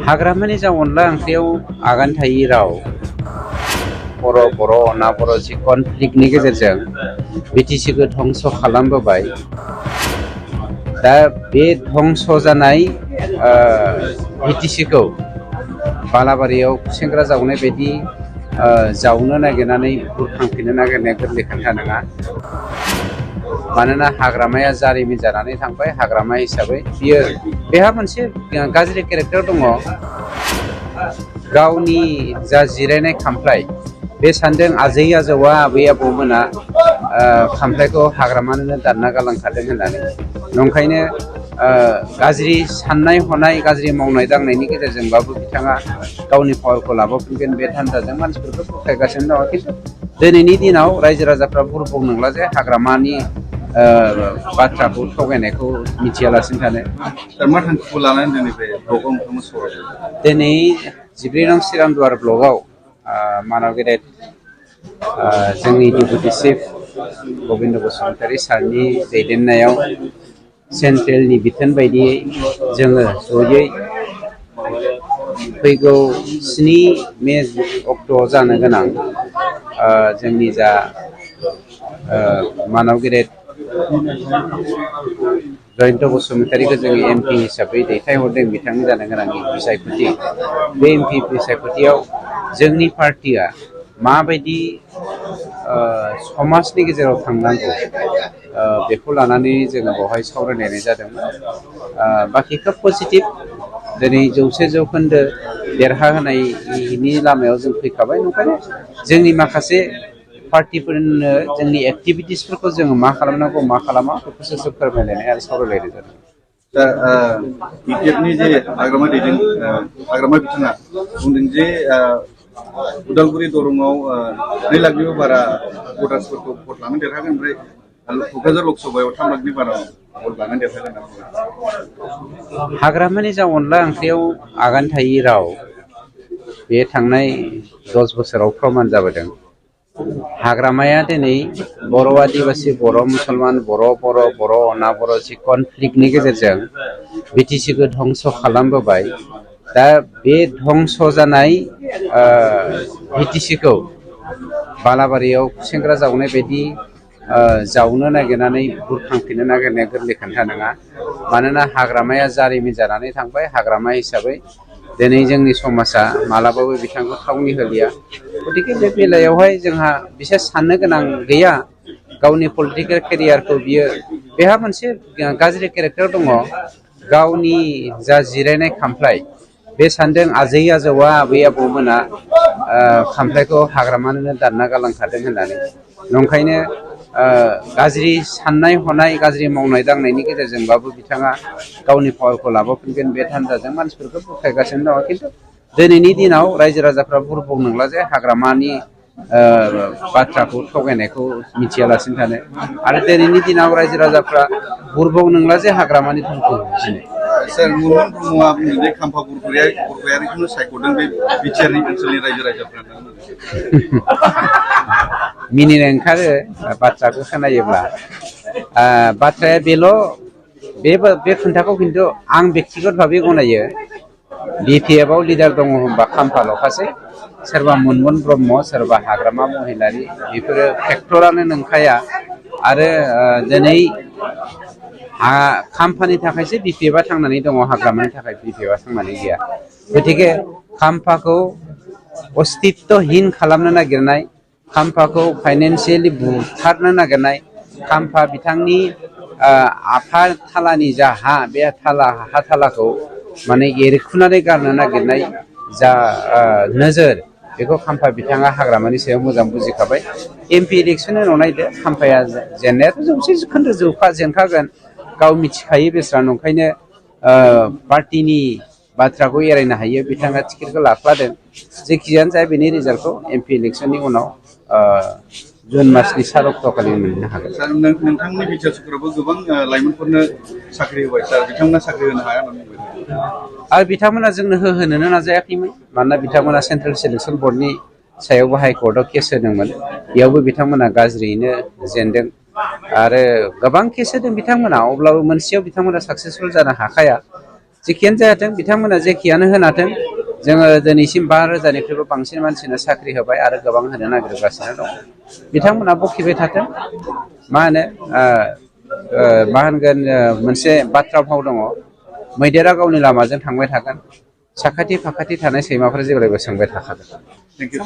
हाग्रामानि जा अनला ओंख्रियाव आगान थायि राव बर' अना बर' जि कनफ्लिक्टनि गेजेरजों बिटिसिखौ धंस खालामबोबाय। दा बे धंस जानाय बिटिसिखौ बालाबारियाव सेंग्रा जावनाय बायदि जावनो नागिरनानै बुरखांफिननो नागिरनाया गोरलै खोथा नङा। मानोना हाग्रामाया जारिमिन जानानै थांबाय। हाग्रामा हिसाबै बियो बेहा मोनसे गाज्रि केरेक्टार दङ। गावनि जा जिरायनाय खामफ्लाय बे सान्दों आजै आजौआ आबै आबौमोना खामफ्लायखौ हाग्रामानो दानना गालांखादों होननानै। नंखायनो गाज्रि साननाय हनाय गाज्रि मावनाय दांनायनि गेजेरजोंबाबो बिथाङा गावनि पावारखौ लाबोफिनगोन बे थान्दाजों मानसिफोरखौ बुरखायगासिनो दङ। खिन्थु दिनैनि दिनाव रायजो राजाफ्रा बुरबुं नंला जे हाग्रामानि बाथ्राखौ थगायनायखौ मिथियालासिनो थानो। मा थांखिखौ लानानै दिनै 14 नं सिरामदुवार ब्लकआव मानाव गेदेर जोंनि डेपुटि चिफ गबिन्द बसुमतारी सारनि दैदेननायाव सेन्ट्रेलनि बिथोन बायदियै जोङो जयै फैगौ 7 मे अक्ट'आव जानो गोनां जोंनि जा मानाव गेदेर जयन्त बसुमतारीखौ जोङो एमपि हिसाबै दैथायहरदों बिथांनि जानो गोनां बिसायख'थि। बे एमपि बिसायख'थियाव जोंनि पार्टिया माबायदि समाजनि गेजेराव थांनांगौ बेखौ लानानै जोङो बेवहाय सावरायलायनाय जादोंमोन। बाखि खोब पजिटिभ। दिनै 100% देरहाहोनायनि लामायाव जों फैखाबाय। ओंखायनो जोंनि माखासे पार्टिफोरनो जोंनि एक्टिभिटिसफोरखौ जोङो मा खालामनांगौ मा खालामा बेखौसो जों फोरमायलायनाय आरो सावरायलायनाय जादों। दा बिटिआरनि जे हाग्रामा बिथाङा बुंदों जे उदालगुरि दरंआव 2 लाखनिबो बारा भटार्सफोरखौ भट लानानै देरहागोन। ओमफ्राय क'क्राझार लकसभायाव 3 लाखनि बारा भट लानानै देरहागोन। हाग्रामानि जा अनला ओंख्रियाव आगान थायि राव बे थांनाय 10 बोसोराव प्रमान जाबोदों। हाग्रामाया दिनै बर' आदिबासि बर' मुसलमान बर' अना बर' जि कनफ्लिक्टनि गेजेरजों बिटिसिखौ धंस खालामबोबाय। दा बे धंस जानाय बिटिसिखौ बालाबारियाव सेंग्रा जावनाय बायदि जावनो नागिरनानै बुरखांफिननो नागिरनाया गोरलै खोथा नङा। मानोना हाग्रामाया जारिमिन जानानै थांबाय। हाग्रामा हिसाबै दिनै जोंनि समाजा मालाबाबो बिथांखौ थावनि होलिया। गतिके बे बेलायावहाय जोंहा बिसोर साननो गोनां गैया। गावनि पलिटिकेल केरियारखौ बेहा मोनसे गाज्रि केरेक्टार दङ। गावनि जा जिरायनाय खामफ्लाय बे सान्दों आजै आजौआ आबै आबौमोना खामफ्लायखौ हाग्रामानो दानना गालांखादों होननानै। नंखायनो गाज्रि साननाय हनाय गाज्रि मावनाय दांनायनि गेजेरजोंबाबो बिथाङा गावनि पावारखौ लाबोफिनगोन बे थान्दाजों मानसिफोरखौ बुरखायगासिनो दङ। खिन्थु दिनैनि दिनाव रायजो राजाफ्रा बुरबुं नंला जे हाग्रामानि बाथ्राखौ थगायनायखौ मिथियालासिनो थानो। आरो दिनैनि दिनाव रायजो राजाफ्रा बुरबुं नंला जे हाग्रामानि धोनखौ बुजिनो। सोर मुंमोन ब्रह्मआ बुंदों जे खाम्फा बरगयारिखौनो सायख'दों बे बिटिआरनि ओनसोलनि रायजो राजाफ्रा। मिनिनो ओंखारो बाथ्राखौ खोनायोब्ला। बाथ्राया बेल' बे खोन्थाखौ खिन्थु आं बेक्तिगत भाबै गनायो। बिपिएफआव लिडार दङ होनबा खाम्फाल'खासै। सोरबा मुनमुन ब्रह्म सोरबा हाग्रामा महिलारि बेफोरो फेक्टरानो नंखाया। आरो दिनै खाम्फानि थाखायसो बिपिएफआ थांनानै दङ। हाग्रामानि थाखाय बिपिएफआ थांनानै गैया। गतिके खाम्फाखौ अस्तित्वहीन खालामनो नागिरनाय, खाम्फाखौ फाइनेन्सियेलि बुथारनो नागिरनाय, खाम्फा बिथांनि आफाथालानि जा हा बे हा थालाखौ माने एरखुनानै गारनो नागिरनाय जा नोजोर बेखौ खाम्फा बिथाङा हाग्रामानि सायाव मोजां बुजिखाबाय। एमपि इलेक्सननि उनाव नायदो खाम्फाया जेननायाथ' 100% जेनखागोन। गाव मिथिखायो बेस्रा। नंखायनो पार्टिनि बाथ्राखौ एरायनो हायो। बिथाङा टिकेटखौ लाख्लादों। जेखियानो जाया बेनि रिजाल्टखौ एमपि इलेक्सननि उनाव जुन मासनि 4 अक्ट'खालि मोननो हागोन। सार नोंथांनि बिटिआर सरकाराबो गोबां लाइमोनफोरनो साख्रि होबाय। सार बिथांमोना साख्रि होनो हाया होननानै बुंबाय। आरो बिथांमोना जोंनो होनोनो नाजायाखैमोन। मानोना बिथांमोना सेन्ट्रेल सिलेक्सन बर्डनि सायावबो हाइकर्टआव केस होदोंमोन। बेयावबो बिथांमोना गाज्रियैनो जेनदों। आरो गोबां केस होदों बिथांमोना। अब्लाबो मोनसेयाव बिथांमोना साक्सेसफुल जानो हाखाया। जेखियानो जायाथों बिथांमोना जेखियानो होनाथों जोङो दिनैसिम 5,000निख्रुइबो बांसिन मानसिनो साख्रि होबाय आरो गोबां होनो नागिरगासिनो दं बिथांमोना बखिबाय थाथों मा होनो मा होनगोन मोनसे बाथ्रा भाव दङ मैदेरा गावनि लामाजों थांबाय थागोन साखाथि फाखाथि थानाय सैमाफोरा जेब्लायबो सोंबाय थाखागोन थेंक इउ